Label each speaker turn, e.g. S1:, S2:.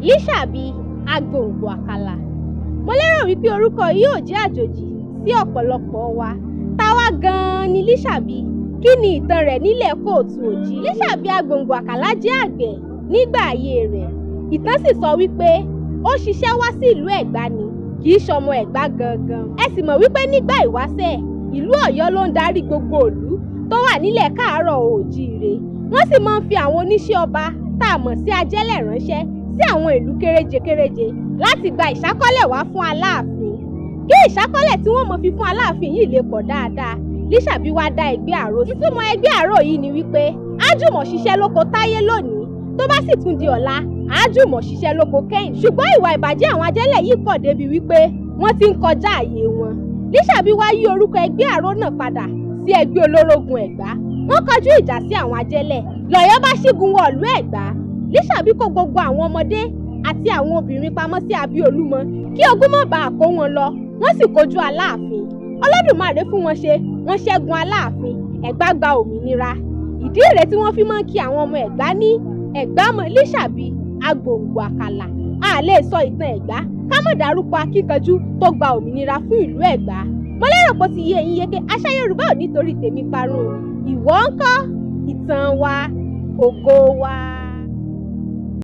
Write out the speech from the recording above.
S1: Lísàbí Agbòǹgbò Àkàlà. Mo lérò wípé orúkọ yìí ò jẹ́ àjòjì sí ọ̀pọ̀lọpọ̀ wa. Táwa gan-an ni Lísàbí? Kí ni ìtàn rẹ̀ nílẹ̀ kóòtù òjì? Lísàbí Agbòǹgbò Àkàlà jẹ́ àgbẹ̀ nígbà ayé rẹ̀. Ìtàn sì sọ wípé ó ṣiṣẹ́ wá sí ìlú Ẹ̀gbá ni, kì í ṣọmọ Ẹ̀gbá gangan. Ẹ sì mọ̀ wípé nígbà ìwáṣẹ̀, ìlú Ọ̀yọ́ ló ń darí gbogbo ìlú tó wà nílẹ̀ káàárọ̀ oòjíire. Wọ́n sì máa ń fi àwọn oníṣẹ́ ọba tá a mọ̀ sí ajẹ́lẹ̀ ránṣẹ́ sí àwọn ìlú kéréje kéréje láti gba ìṣákọ́lẹ̀ wá fún Aláàfin. Kí ìṣákọ́lẹ̀ tí wọ́n mọ̀ fi fún Aláàfin yìí lè pọ̀ dáadáa, Lísàbí wá dá ẹgbẹ́ àrò. Ìtumọ̀ ẹgbẹ́ àrò yìí ni wípé ájùmọ̀ ṣiṣẹ́ lóko Táyé lónìí, tó bá sì tún di ọ̀la, ájùmọ̀ ṣiṣẹ́ lóko Kẹ́hìn. Ṣùgbọ́n ìwà ìbàjẹ́ àwọn ajẹ́lẹ̀ yìí pọ̀ débi wípé wọ́n ti ń kọjá àyè wọn. Lísàbí wá yí orúkọ ẹgbẹ́ àrò náà padà sí ẹgbẹ́ Olórógun Ẹ̀gbá. Wọ́n kọjú ìjà sí àwọn ajẹ́lẹ̀. Lọ́yọ́ bá ṣígun wọ̀lú Ẹ̀gbá. Lísàbí kó gbogbo àwọn ọmọdé àti àwọn obìnrin pamọ́ sí abẹ́ Olúmọ kí ogun má bàa kó wọn lọ. Wọ́n sì kojú Aláàfin. Olódùmarè fún wọn ṣe, wọ́n ṣẹ́gun Aláàfin. Ẹ̀gbá gba òmìnira. Ìdí rèé tí wọ́n fi máa ń kí àwọn ọmọ Ẹ̀gbá ní Ẹ̀gbámọ̀ Lísàbí Agbòǹgbò Àkàlà. A lè sọ ìtàn Ẹ̀gbá ká má dárúkọ akíkanjú tó gba òmìnira fún ìlú Ẹ̀gbá. Mo lérò pé ó ti yé eyín yéké. Àṣà Yorùbá ò nítorí tèmi parun o. Ìwọ ńkọ́? Ìtàn wa, ògo wa.